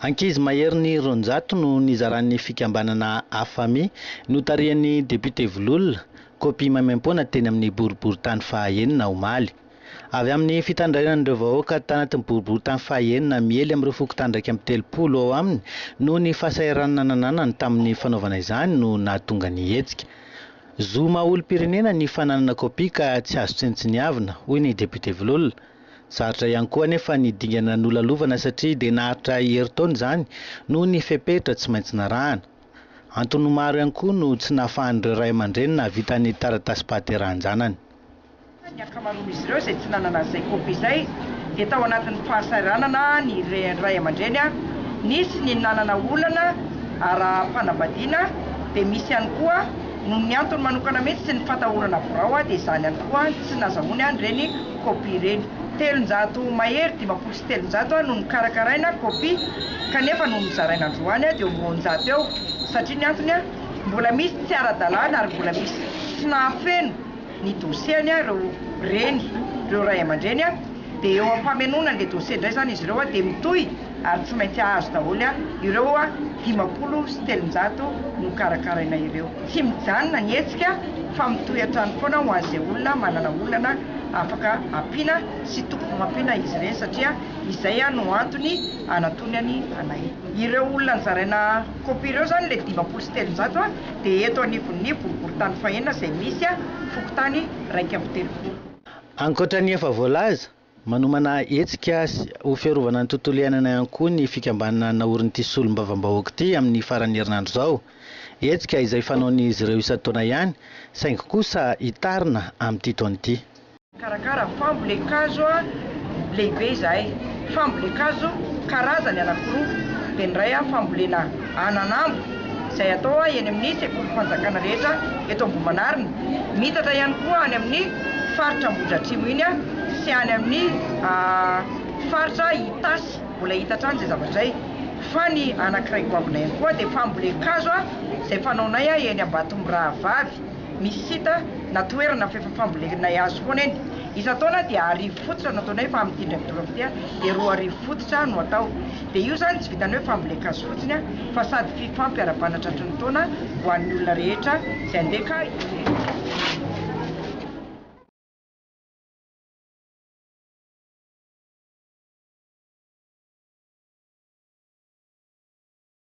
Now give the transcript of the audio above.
Ankizy maherin'ny 200 no nizaran'ny fikambanana Afami, notarihan'ny depiote Vololona, kopia maimaimpoana teny amin'ny boriborintany faha-enina omaly. Avy amin'ny fitandrainan'ireo vahoaka tanatin'ny boriborintany faha-enina miely amin'ireo fokontany 31 ao aminy noho ny fahasahiranana nananany tamin'ny fanaovana izany no nahatonga ny hetsika. Zo maha olom-pirenena ny fananana kopia ka tsy azo tsinontsiniavina, hoy ny depiote Vololona. Sarotra ihany koa anefa ny dingana nolalovana satria dia naharitra herintaona izany noho ny fepetra tsy maintsy narahana. Antony maro ihany koa no tsy nahafahan'ireo ray aman-dreny nahavita ny taratasim-pahaterahan-janany. Ny ankamaroan'izy ireo izay tsy nanana an'izay kopia izay dia tao anatin'ny fahasahiranana ny ray aman-dreny, nisy ny nanana olana ara-panambadiana dia misy ihany koa noho ny antony manokana mihitsy sy ny fatahorana birao dia izany ihany koa tsy nazahoany an'ireny kopia ireny. 300 mahery, 350 no nokarakaraina kopia kanefa no nozaraina androany dia eo amin'ny 200 eo satria ny antony mbola misy tsy ara-dalàna ary mbola misy tsy nahafeno ny dossier-ny ireo reny, ireo ray aman-dreny dia eo am-pamenoana an'ilay dossier indray izany izy ireo dia mitohy ary tsy maintsy hahazo daholo ireo 350 nokarakaraina ireo. Tsy mijanona ny hetsika fa mitohy hatrany foana ho an'izay olona manana olana afaka ampiana sy tokony ho ampiana izy ireny satria izay no antony anatoniany anay. Ireo olona nozaraina copie ireo izany ilay 350 dia eto anivon'ny boriborintany fahenina izay misy fokontany 31. Ankoatra ny efa voalaza, manomana hetsika ho fiarovana ny tontolo iainana ihany koa ny fikambanana naorin'ity solombavambahoaka ity amin'ny faran'ny herinandro izao. Hetsika izay fanaon'izy ireo isan-taona ihany, saingy kosa hitarina amin'ity taona ity. Mikarakara fambolen-kazo lehibe izahay. Fambolen-kazo karazany anankiroa, dia ny iray fambolena ananambo izay atao eny amin'ny sekolim-panjakana rehetra eto Ambohimanarina. Miitatra ihany koa any amin'ny faritra Ambohidratrimo iny sy any amin'ny faritra Itasy, mbola hita hatrany izay zavatra izay. Fa ny anankiray goavana ihany koa dia fambolen-kazo izay fanaonay eny Ambatomirahavavy. Misy site na toerana f'efa fambolenay hazo foana eny. Isan-taona dia 1000 fototra no ataonay fa amin'ity indray mitoraka ity dia 2000 fototra no atao. Dia io izany tsy vitan'ny hoe fambolen-kazo fotsiny fa sady fifampiarahabana tratry ny taona ho an'ny olona rehetra izay andeha ka.